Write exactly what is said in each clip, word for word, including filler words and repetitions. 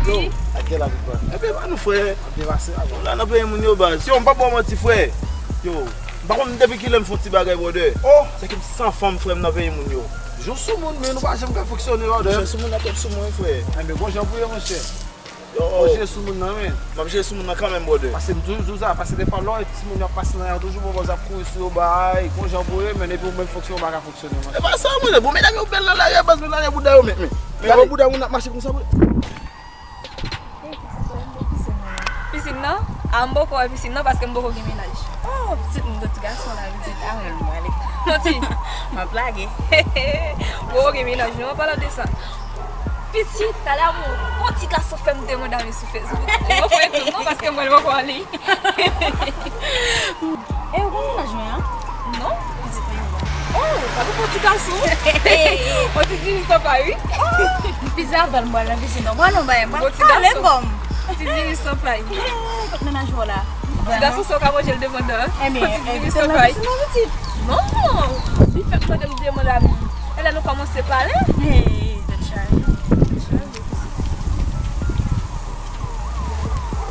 Yo, a gen la, big man. Ebyen, ba nou, frè. Ap devase la, bro. La nan peyi moun yo, baz. Yo, m p ap ba w manti, frè. Yo, m pa konn depi kilè m fè yon ti bagay, brother. Oh! Se ke m san fanm, frè, m nan peyi moun yo. Jou sou moun, men nou pa janm ka fonksyone, brother. Monchè, sou moun nan twòp sou mwen, frè. Enben, bon jan pou yo, monchè. Yo. Bon, jere sou moun nan, men. M ap jere sou moun nan kanmenm, brother. Pase m toujou di w sa, pase defwa, lè w wè ti moun yo ap pase nan lari, toujou bon, baz ap kouri sou yo, bay, bon jan pou yo, men epi ou menm fonksyone, ou pa ka fonksyone, monchè. E pa sa, monchè. Bon, medam yo bèl nan lari a, baz, men lari a bouda yo, men, men. Men wè bouda moun ap mache konsa, brother. Pisin nan? A, m poko wè pisin nan paske m poko gen mennaj. Oh, pitit m gen ti gason la, pitit. A, mwen, mwen ale. Manti. M ap lage. M poko gen mennaj, non, an palan de sa. Pitit, talè a, yon ti gason fè m demande a m sou Facebook. Li poko ekri m non, paske m wè l poko ale. E ou konn mennaj mwen an? Non, pitit mwen. Oh, pa pou ti gason. Yon ti diri san pay, wi. Pizza avan l mwen nan pisin non. Mwen non, bay, mwen pale kòm. Ti diri san pay. Kot mennaj mwen la? Ti gason sa w ka manje l devan dan. Enben, ti diri san pay. Non, li fèk mande m demande a m. E lè nou kòmanse pale. Hey, tèt chaje.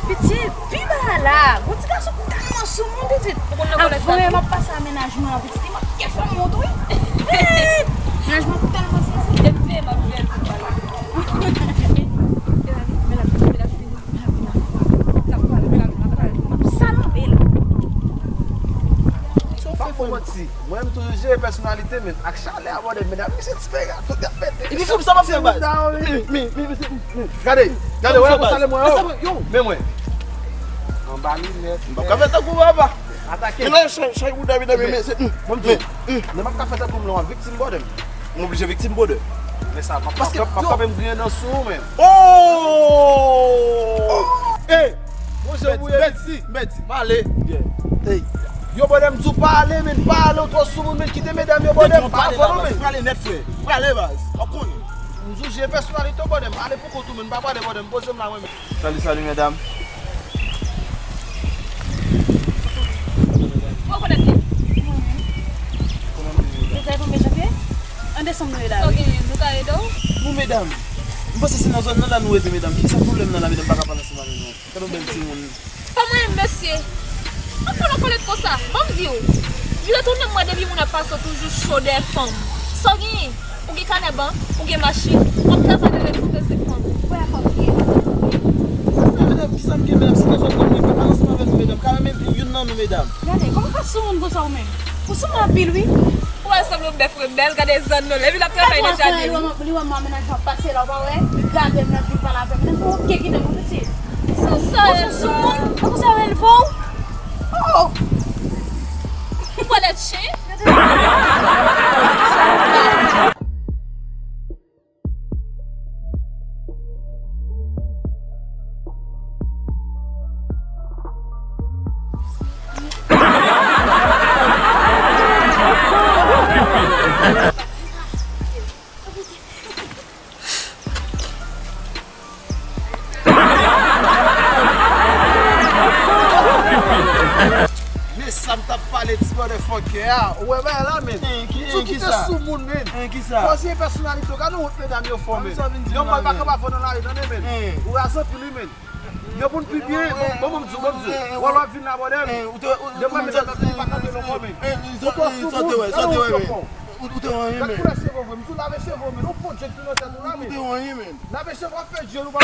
Pitit, pi ba la. Gon ti gason tèlman sou moun, pitit. Avan m ap pase a mennaj mwen an, pitit, li manke fè m wont, wi. Mennaj mwen tèlman sanse. Depi m ap fè l pou pale. M ap salanbe l. Sa w fè, fò manti. Mwen, m toujou jere pèsonalite, men ak chalè a, bòdè, medam, misye diferan, tout ap pete. Epi fou, sa m ap fè, baz? Mi, mi, mi, mi, mi. Gade, gade, wè, sa m fè, baz? Yo. Men mwen. Anba linèt. M p ap ka fè tankou papa. Atake. Men la, chay, chay bouda, medam, men se, bon, m di, m p ap ka fè tankou m, non, m ap viktim, bòdè. M oblije viktim, bòdè. Men sa, m ap, m ap kanpe m griyen dan sou ou, men. Oh! Eh! Monchè, ou ye Bèti, Bèti, m ale. Hey. Yo, bòdè, m di w pa ale, men pa ale, ou twò sou moun, men kite medam yo, bòdè, m pa avè w, men. Prale nèt, frè. Prale, baz. W ap konnen. M di w, jere pèsonalite w, bòdè, m ale pou kont ou, men m pa prale, bòdè, m poze m la, mwen, men. Salut, salut, medam. Ou rekonèt li? Mwen menm. Ou ka tonbe chante? An desanm nou ye la, wi. Ok, nou ka ede w? Bon, medam, m panse se nan zòn nan la nou rete, medam. Kisa pwoblèm nan la, medam, pa ka pale ansanm avè nou? Gade yon bèl timoun. Pa mwen menm, mesye. Anfen, w kolèt konsa. Ban m di w. Vire tounen m wè depi moun ap pase w toujou cho dèyè fanm. Sa w genyen? Ou gen kanè bank, ou gen machin, w ap travay nan lè nou bezwen fanm. Ou wè fanm ki ye. Sa sa, medam, kisa m gen, medam? Si nan zòn nan mwen, pa pale ansanm avè nou, medam. Ka renmen youn nan nou, medam. Gade, kòman w ka sou moun konsa ou menm? Ou sou moun anpil, wi. Ou wè sanble yon bèf rebèl, gade zòn nou, epi l ap travay nan jaden. Li wè m, li wè m ap mennen jan pase la, ou pa wè? Li gade m, l ap vin pale avè m. Menm pou oke kite m, pitit. Sa sa, ou sou moun, ou konsa wè l fò w? Oh! Ou pwale chen? Men sa m t ap pale, ti motherfucker a. Ou wè bagay la, men. M di w kite sou moun, men. Fò w jere pèsonalite w. Gade wont medam yo fè w, men. Yon mòn pa kanpe avè w nan lari, tande, men. Ou raze anpil, wi, men. Gen moun pi byen, bon, bon, bon, m di w, bon, m di w. Wè, w ap vin la, bòdè. Depi medam nan pa kanpe nan kò, men. Ou twò sou moun, gade wont yo fè w. Ou, ou te anyen, men. Gad koulè cheve w, men. M di w lave cheve w, men. Ou fon djèt tou nan tèt ou la, men. Ou te anyen, men. Lave cheve w ap fè djèl ou pa.